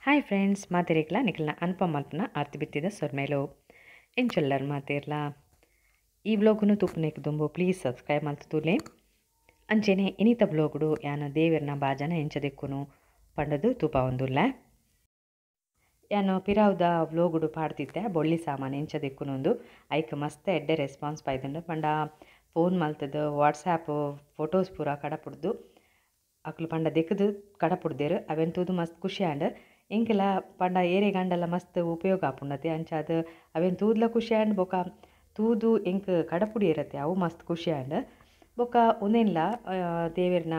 Hi friends, ಮಾತಿರೇಕ್ಲ ನಿಖಲ್ನ ಅನುಪಮ ಮಲ್ಪನ ಆರ್ತಿ ಬಿತ್ತಿದ ಸೊರ್ಮೇಲು ಎಂಚೊಲ್ಲರ್ ಮಾತಿರ್ಲ. ಈ ಬ್ಲಾಗ್ನು ತುಪ್ಪನೇಕ್ ದುಂಬು ಪ್ಲೀಸ್ ಸಬ್ಸ್ಕ್ರೈಬ್ ಮಲ್ತುಲೆ. ಅಂಚೆನೆ ಇನಿತ ಬ್ಲಾಗ್ಡು ಯಾನ ದೇವೆರ್ನ ಬಾಜನ ಎಂಚ ದೆಕ್ಕುನು ಪಂಡದು ತೂಪ ಒಂದುಲ್ಲ. ಯಾನು ಪಿರಾವ್ದ ವ್ಲೋಗುಡು ಪಾಡ್ತಿದ್ದೆ ಬೊಳ್ಳಿ ಸಾಮಾನು ಎಂಚ ದೆಕ್ಕುನೊಂದು ಐಕ್ ಮಸ್ತ್ ಎಡ್ಡೆ ರೆಸ್ಪಾನ್ಸ್ ಪೈದುಂಡು. ಪಂಡ ಫೋನ್ ಮಲ್ತದು ವಾಟ್ಸಾಪ್ ಫೋಟೋಸ್ ಪೂರ ಕಡಪುಡ್ದು ಅಕ್ಲು ಪಂಡ ದೆಕ್ಕದು ಕಡಪುಡ್ದೇರು ಅವೆನ್ ತೂದು ಮಸ್ತ್ ಖುಷಿ ಆಂಡ್. ಎಂಕೆಲ ಪಂಡ ಏರೆ ಗಂಡಲ ಮಸ್ತ್ ಉಪಯೋಗ ಆಪುಂಡತೆ ಅಂಚಾದ್ ಅವೆನ್ ತೂದ್ಲ ಖುಷಿ ಆಂಡ್. ಬೊಕ ತೂದು ಎಂಕ್ ಕಡಪುಡಿ ಇರತ್ತೆ ಅವು ಮಸ್ತ್ ಖುಷಿ ಆಂಡ್. ಬೊಕ ಉಂದೆನ್ಲ ದೇವೆರ್ನ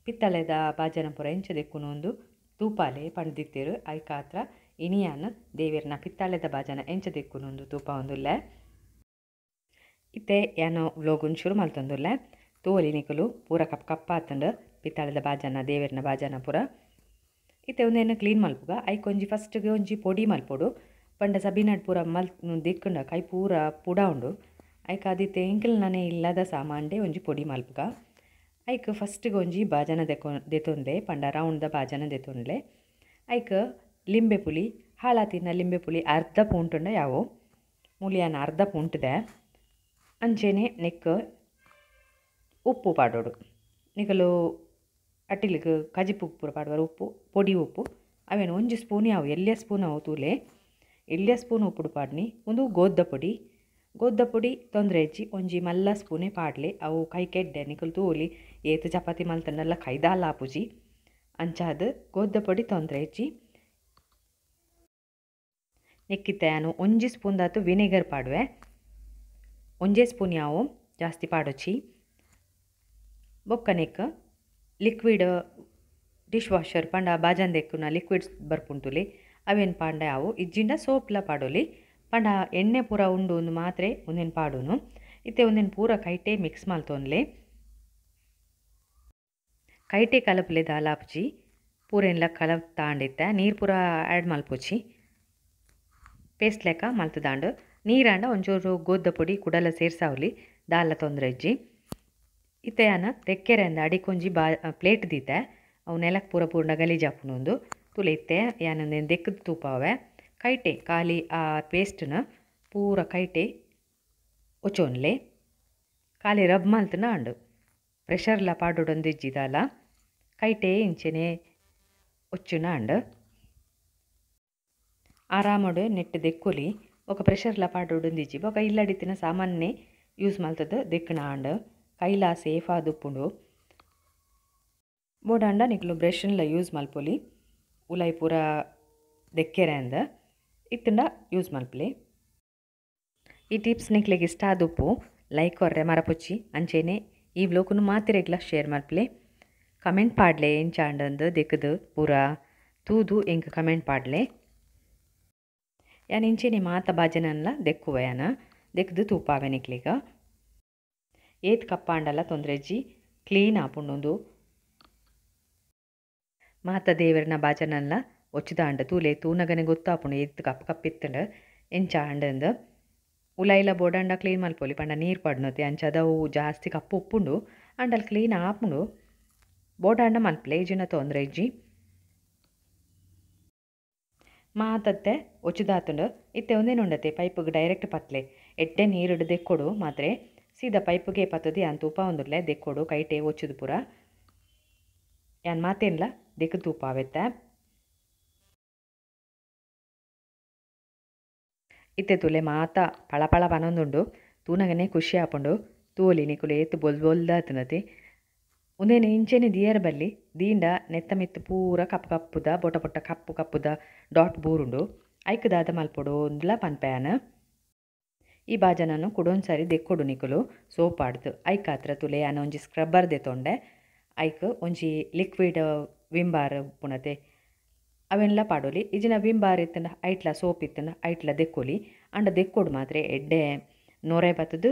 ಪಿತ್ತಳೆದ ಬಾಜನ ಪೂರ ಎಂಚ ದೆಕ್ಕುನೊಂದು ತೂಪಾಲೆ ಪಂಡ್ದಿತ್ತೇರು. ಐಕಾತ್ರ ಇನಿಯಾನ್ ದೇವೆರ್ನ ಪಿತ್ತಾಳೆದ ಬಾಜನ ಎಂಚ ದೆಕ್ಕುನೊಂದು ತೂಪ ಒಂದುಲ್ಲೆ. ಇತ್ತೆ ಯಾನು ವ್ಲೋಗುನ್ ಶುರು ಮಲ್ತೊಂದುಲ್ಲೆ. ತೂವಲಿ ನಿಕುಲು ಪೂರ ಕಪ್ ಕಪ್ಪಾತಂಡು ಪಿತ್ತಾಳೆದ ಬಾಜನ ದೇವೆರ್ನ ಬಾಜನ ಪೂರ. ಇತ್ತೆ ಒಂದೇನು ಕ್ಲೀನ್ ಮಲ್ಪುಗ. ಐಕ್ ಒಂಜಿ ಫಸ್ಟ್ಗೆ ಒಂಜಿ ಪೊಡಿ ಮಲ್ಪೊಡು. ಪಂಡ ಸಬಿನಾಡ್ ಪೂರ ಮಲ್ ದಿಕ್ಕುಂಡ ಕೈ ಪೂರ ಪುಡ ಉಂಡು. ಐಕ್ ಅದಿತ್ತೆ ಎಂಕಲ್ ನನೆ ಇಲ್ಲದ ಸಾಮಾನ್ಡೆ ಒಂಜಿ ಪೊಡಿ ಮಲ್ಪುಗ. ಐಕ್ ಫಸ್ಟ್ಗೆ ಒಂಜಿ ಬಾಜನ ದೆತೊಂದೆ ಪಂಡ ರೌಂಡ್ದ ಬಾಜನ ದೆತೊಂದ್ಲೆ. ಐಕ್ ಲಿಂಬೆ ಪುಳಿ ಹಾಳಾತಿನ ಲಿಂಬೆ ಪುಳಿ ಅರ್ಧ ಪೂಂಟುಂಡ ಯಾವು ಮೂಲಿಯಾನ ಅರ್ಧ ಪೂಂಟುದೆ. ಅಂಚೆನೆ ನೆಕ್ ಉಪ್ಪು ಪಾಡೋಡು. ನಿಕಲು ಅಟ್ಟಿಲಿಗೆ ಕಜಿಪು ಪೂರ ಪಾಡುವಾರ ಉಪ್ಪು ಪೊಡಿ ಉಪ್ಪು ಅವೇನು ಒಂಜಿ ಸ್ಪೂನ್ ಯಾವು ಎಲ್ಲಿಯ ಸ್ಪೂನ್ ಅವು ತೂಲೆ ಎಲ್ಲಿಯ ಸ್ಪೂನ್ ಉಪ್ಪುಡು ಪಾಡ್ನಿ. ಒಂದು ಗೋದ್ದ ಪೊಡಿ ಗೋದ್ದ ಪೊಡಿ ತೊಂದರೆ ಹೆಚ್ಚಿ ಒಂಜಿ ಮಲ್ಲ ಸ್ಪೂನೇ ಪಾಡ್ಲಿ. ಅವು ಕೈ ಕೆಡ್ಡೆ ನಿಕಲು ತೂಲಿ ಏತು ಚಪಾತಿ ಮಲ್ತಂಡಲ್ಲ ಕೈದಾಲ ಆಪುಜಿ. ಅಂಚಾದ ಗೋದ್ದ ಪೊಡಿ ತೊಂದರೆ ಹೆಚ್ಚಿ. ನೆಕ್ಕಿತ್ತೆ ನಾನು ಒಂಜಿ ಸ್ಪೂನ್ ದಾತು ವಿನೆಗರ್ ಪಾಡುವೆ. ಒಂಜೇ ಸ್ಪೂನ್ ಯಾವು ಜಾಸ್ತಿ ಪಾಡೊಚ್ಚಿ. ಬೊಕ್ಕ ನೆಕ್ ಲಿಕ್ವಿಡ್ ಡಿಶ್ ವಾಷರ್ ಪಂಡ ಬಾಜನ್ ದೆಕ್ಕುನ ಲಿಕ್ವಿಡ್ಸ್ ಬರ್ಪುಂಟುಲಿ ಅವೇನು ಪಾಂಡ ಯಾವು ಇಜ್ಜಿಂಡ ಸೋಪ್ಲ ಪಾಡೊಲಿ. ಪಂಡ ಎಣ್ಣೆ ಪೂರ ಉಂಡು ಒಂದು ಮಾತ್ರೆ ಒಂದೇನು ಪಾಡೋನು. ಇತ್ತೆ ಒಂದೇನು ಪೂರ ಕೈಟೆ ಮಿಕ್ಸ್ ಮಲ್ತೊನ್ಲೆ. ಕೈಟೆ ಕಲಪುಲೆ ದಾಲಾಪುಜಿ ಪೂರೆನ್ಲ ಕಲಪ್ ತಾಂಡಿತ್ತೆ ನೀರು ಪೂರ ಆ್ಯಡ್ ಮಲ್ಪೊಚ್ಚಿ. ಪೇಸ್ಟ್ ಲೆಕ್ಕ ಮಲ್ತದಾಂಡು. ನೀರಾಂಡ ಒಂಚೂರು ಗೋದ್ದ ಪೊಡಿ ಕುಡಲ ಸೇರ್ಸಾವ್ಲಿ ದಾಲ ತೊಂದರೆ ಇಜ್ಜಿ. ಇತ್ತೆ ಯಾನ ತೆಕ್ಕೆರೆ ಅಂದ ಅಡಿಕೊಂಜಿ ಬಾ ಪ್ಲೇಟ್ ದೀತೆ ಅವು ನೆಲಕ್ಕೆ ಪೂರ ಪೂರ್ಣ ಗಲೀಜಾಪುನೊಂದು ತುಲೆ. ಇತ್ತೆ ಯಾನೊಂದೇನು ದೆಕ್ಕದ ತೂಪಾವೆ. ಕೈಟೆ ಖಾಲಿ ಆ ಪೇಸ್ಟ್ನ ಪೂರ ಕೈಟೆ ಒಚೊನ್ಲೆ. ಖಾಲಿ ರಬ್ ಮಲ್ತನ ಅಂಡು ಪ್ರೆಷರ್ಲ ಪಾಡೊಡೊಂದು ಇಜ್ಜಿದಾಲ ಕೈಟೆ ಇಂಚೆನೆ ಒಚ್ಚುನ ಅಂಡು ಆರಾಮಡು ನೆಟ್ ದೆಕ್ಕೊಲಿ. ఒక ಪ್ರೆಷರ್ಲ ಪಾಡೊಡೊಂದಿಜ್ಜಿ. ಬೊಕ ಇಲ್ಲಡಿತ್ತಿನ ಸಾಮಾನ್ಯ ಯೂಸ್ ಮಲ್ತದ ದೆಕ್ಕಣ ಅಂಡ್ ಕೈಲ ಸೇಫ್ ಆದುಪ್ಪುಂಡು. ಬೋಡಾಂಡ ನಿಕ್ಲು ಬ್ರಷ್ನ್ಲ ಯೂಸ್ ಮಲ್ಪೊಲಿ. ಉಲೈ ಪೂರ ದೆಕ್ಕೆರೆ ಅಂದ ಇತ್ತಂಡ ಯೂಸ್ ಮಲ್ಪಲಿ. ಈ ಟಿಪ್ಸ್ ನಿಕ್ಲೆಗ್ ಇಷ್ಟ ಆದುಪ್ಪು ಲೈಕ್ ಕೊರ್ರೆ ಮರಪೊಚ್ಚಿ. ಅಂಚೆನೆ ಈ ವ್ಲೋಗುನು ಮಾತಿರೆಗ್ಲ ಶೇರ್ ಮಲ್ಪಲೆ. ಕಮೆಂಟ್ ಪಾಡ್ಲೆ ಎಂಚ ಅಂಡಂದು ದೆಕ್ಕದು ಪೂರ ತೂದು ಎಂಕ್ ಕಮೆಂಟ್ ಪಾಡ್ಲೆ. ಯಾನ್ ಇಂಚೆನೆ ಮಾತ ಬಾಜನನ್ಲ ದೆಕ್ಕುವ ಯಾನ ದೆಕ್ಕದು ತೂಪಾವೆ ನಿಕ್ಲೆಗ. ಏತ್ ಕಪ್ಪಾಂಡಲ ತೊಂದರೆಜ್ಜಿ ಕ್ಲೀನ್ ಆಪುಂಡೊಂದು. ಮಾತ ದೇವರನ ಬಾಜನನ್ಲ ಒಚ್ಚುದಾಂಡ ತೂಲೆ ತೂನಗನೆ ಗೊತ್ತಾಪುಂಡು ಏತ್ ಕಪ್ ಕಪ್ಪಿತ್ತಂಡು ಎಂಚ ಅಂಡಂದು. ಉಲೈಲ ಬೋಡಂಡ ಕ್ಲೀನ್ ಮಲ್ಪೊಲಿ ಪಂಡ ನೀರು ಪಾಡ್ನೊತೆ ಅಂಚದವು ಜಾಸ್ತಿ ಕಪ್ಪು ಉಪ್ಪುಂಡು ಅಂಡಲ್ ಕ್ಲೀನ್ ಆಪುಂಡು. ಬೋಡಾಂಡ ಮಲ್ಪಲೆ ಇಜ್ಜಿನ ತೊಂದರೆ ಇಜ್ಜಿ. ಮಾತತ್ತೆ ಒಚ್ಚುದಾತುಂಡು. ಇತ್ತೆ ಒಂದೇನುಂಡತೆ ಪೈಪುಗೆ ಡೈರೆಕ್ಟ್ ಪತ್ಲೆ ಎಡ್ಡೆ ನೀರುಡು ದೆಕ್ಕೊಡು ಮಾತ್ರೆ ಸೀದಾ ಪೈಪುಗೆ ಪತ್ತದು. ಯಾನ್ ತೂಪ ಒಂದುರ್ಲೆ ದೆಕ್ಕೊಡು ಕೈಟೆ ಒಚ್ಚುದು ಪೂರ. ಯಾನ್ ಮಾತೇನ್ಲ ದೆಕ್ಕು ತೂಪ ಅವೆತ್ತ. ಇತ್ತೆ ತುಲೆ ಮಾತ ಪಳಪಳ ಪನೊಂದುಂಡು. ತೂನಗನೆ ಖುಷಿ ಆಪುಂಡು. ತೂಲಿ ನಿಕುಲು ಏತು ಬೊಲ್ ಬೊಲ್ದಾತುನತೆ. ಉಂದೇನು ಇಂಚೆನೆ ದಿಯರ್ ಬಲ್ಲಿ ದೀಂಡ ನೆತ್ತ ಮಿತ್ತು ಪೂರ ಕಪ್ಪು ಕಪ್ಪುದ ಬೊಟ ಬೊಟ್ಟ ಕಪ್ಪು ಕಪ್ಪುದ ಡಾಟ್ ಬೂರುಂಡು. ಐಕ್ ದಾದ ಮಲ್ಪೊಡು ಒಂದ್ಲ ಪನ್ಪಯಾನ. ಈ ಬಾಜನನು ಕುಡೊಂದ್ಸರಿ ದೆಕ್ಕೊಡು ನಿಕುಲು ಸೋಪ್ ಆಡ್ದು. ಐಕಾತ್ರ ತುಲೆ ಯಾನ ಒಂಜಿ ಸ್ಕ್ರಬ್ಬರ್ ದೆತೊಂಡೆ. ಐಕ್ ಒಂಜಿ ಲಿಕ್ವಿಡ್ ವಿಮ್ ಬಾರ್ ಉಪ್ಪುನತೆ ಅವೆನ್ಲ ಪಾಡೊಲಿ. ಇಜಿನ ವಿಮ್ ಬಾರ್ ಇತ್ತಂಡ ಐಟ್ಲ ಸೋಪ್ ಇತ್ತಂಡ ಐಟ್ಲ ದೆಕ್ಕೊಲಿ. ಅಂಡ ದೆಕ್ಕೊಡು ಮಾತ್ರೆ ಎಡ್ಡೆ ನೊರೆ ಬತ್ತದು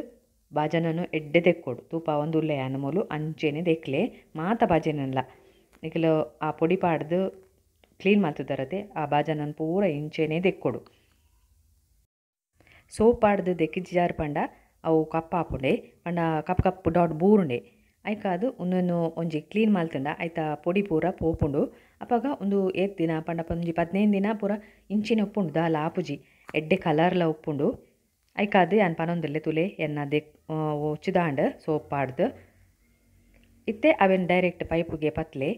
ಬಾಜನನು ಎಡ್ಡೆ ದೆಕ್ಕೊಡು. ತೂಪ ಒಂದುಲ್ಲೆ ಯಾನ ಮೂಲು ಅಂಚೆನೆ ದೆಕ್ಲೆ ಮಾತ ಬಾಜನನ್ಲ ನಿಕುಲು ಆ ಪೊಡಿ ಪಾಡ್ದು ಕ್ಲೀನ್ ಮಲ್ತುದರತೆ ಆ ಬಾಜನನ್ ಪೂರ ಇಂಚೆನೆ ದೆಕ್ಕೊಡು. ಸೋಪ್ ಪಾಡ್ದು ದೆಕ್ಕಿಜ್ಜಾರ್ ಪಂಡ ಅವು ಕಪ್ಪ ಆಪುಂಡೆ ಪಂಡ ಕಪ್ಪು ಕಪ್ಪು ಡಾಟ್ ಬೂರುಂಡೆ. ಐಕಾದು ಉಂದೊಂದು ಒಂಜಿ ಕ್ಲೀನ್ ಮಲ್ತಂಡ ಐತ ಪೊಡಿ ಪೂರ ಪೋಪುಂಡು. ಅಪಗ ಉಂದು ಏತ್ ದಿನ ಪಂಡ ಒಂಜಿ 15 ದಿನ ಪೂರ ಇಂಚಿನ ಉಪ್ಪುಂಡು ದಾಲ ಆಪುಜಿ ಎಡ್ಡೆ ಕಲರ್ಲ ಉಪ್ಪುಂಡು ಐಕಾದ್ ಯಾನ್ ಪನೊಂದುಲ್ಲೆ ತುಲೆ ಎನ್ನ ದೆಕ್ ಒಚ್ಚುದಾಂಡ್ ಸೋಪ್ ಪಾಡ್ದು ಇತ್ತೆ ಅವೆನ್ ಡೈರೆಕ್ಟ್ ಪೈಪುಗೆ ಪತ್ಲೆ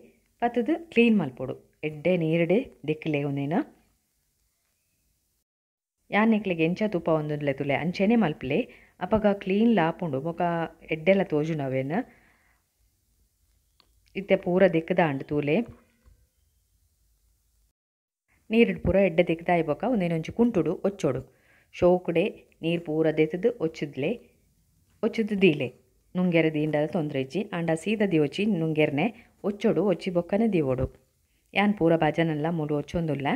ಪತ್ತುದು ಕ್ಲೀನ್ ಮಲ್ಪೊಡು ಎಡ್ಡೆ ನೀರುಡೆ ದೆಕ್ಲೆ ಉಂದೆನ್ ಯಾನ್ ನಿಕ್ಲೆಗ್ ಎಂಚ ತೂಪ ಒಂದುಲ್ಲೆ ತುಲೆ ಅಂಚೆನೆ ಮಲ್ಪಲೆ ಅಪಗ ಕ್ಲೀನ್ ಲಾಪುಂಡು ಬೊಕ ಎಡ್ಡೆಲ ತೋಜುಂಡು ಅವೆನ್ ಇತ್ತೆ ಪೂರ ದೆಕ್ದಾಂಡ್ ತೂಲೆ ನೀರುಡ್ ಪೂರ ಎಡ್ಡೆ ದೆಕ್ದಾಯಿ ಬೊಕ ಉಂದೆನ್ ಒಂಜಿ ಕುಂಟುಡು ಒಚ್ಚೊಡು ಶೋಕುಡೆ ನೀರು ಪೂರ ದೆತ್ತುದು ಒಚ್ಚುದ್ಲೆ ಒಚ್ಚುದು ದೀಲೆ ನುಂಗೆರೆ ದೀಂಡಲ ತೊಂದರೆ ಇಜ್ಜಿ ಆಂಡ ಸೀದ ದಿವೊಚಿ ನುಂಗೆರ್ನೆ ಒಚ್ಚೊಡು ಒಚ್ಚಿ ಬೊಕ್ಕನೆ ದೀವೊಡು ಯಾನ್ ಪೂರ ಬಾಜನಲ್ಲ ಮೂಲು ಒಚ್ಚೊಂದುಲ್ಲ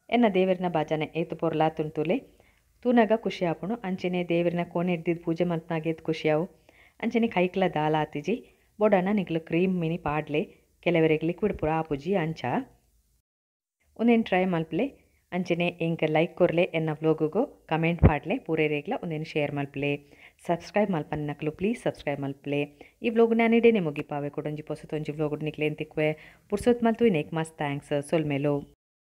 ಎನ್ನ ದೇವರನ ಬಾಜನೆ ಏತು ಪೊರ್ಲಾತುಂಡು ತೂಲೆ ತೂನಗ ಖುಷಿ ಆಪುಂಡು ಅಂಚೆನೆ ದೇವರನ ಕೋಣೆ ಹಿಡ್ದಿದ್ದು ಪೂಜೆ ಮಲ್ಪನಾಗ ಏತ್ ಖುಷಿ ಆವು ಅಂಚೆನೆ ಕೈಕ್ಲ ದಾಲ ಆತಿಜಿ ಬೋಡಣ್ಣ ನಿಕ್ಲು ಕ್ರೀಮ್ ಮಿನಿ ಪಾಡ್ಲೆ ಕೆಲವರಿಗೆ ಲಿಕ್ವಿಡ್ ಪೂರ ಆಪುಜಿ ಅಂಚ ಉಂದೆನ್ ಟ್ರೈ ಮಲ್ಪಲೆ ಅಂಚೆನೆ ಎಂಕ್ ಲೈಕ್ ಕೊರ್ಲೆ ಎನ್ನ ವ್ಲೋಗುಗು ಕಮೆಂಟ್ ಪಾಡ್ಲೆ ಪೂರೇರೆಗ್ಲ ಉಂದೆನ್ ಶೇರ್ ಮಲ್ಪಲೆ ಸಬ್ಸ್ಕ್ರೈಬ್ ಮಲ್ಪನ್ನಕ್ಲು ಪ್ಲೀಸ್ ಸಬ್ಸ್ಕ್ರೈಬ್ ಮಲ್ಪಲೆ ಈ ವ್ಲೋಗ್ ನಾನು ಇಡೇನೆ ಮುಗಿಪಾವೆ ಕೊಡೊಂಜಿ ಪೊಸತೊಂಜಿ ವ್ಲೋಗ್ ನಿಕ್ಲೆ ತಿಕ್ವೆ ಪುರ್ಸೊತ್ ಮಲ್ತು ಇನ್ನೇಕ್ ಮಸ್ತ್ thanks ಸೊಲ್ಮೆಲು.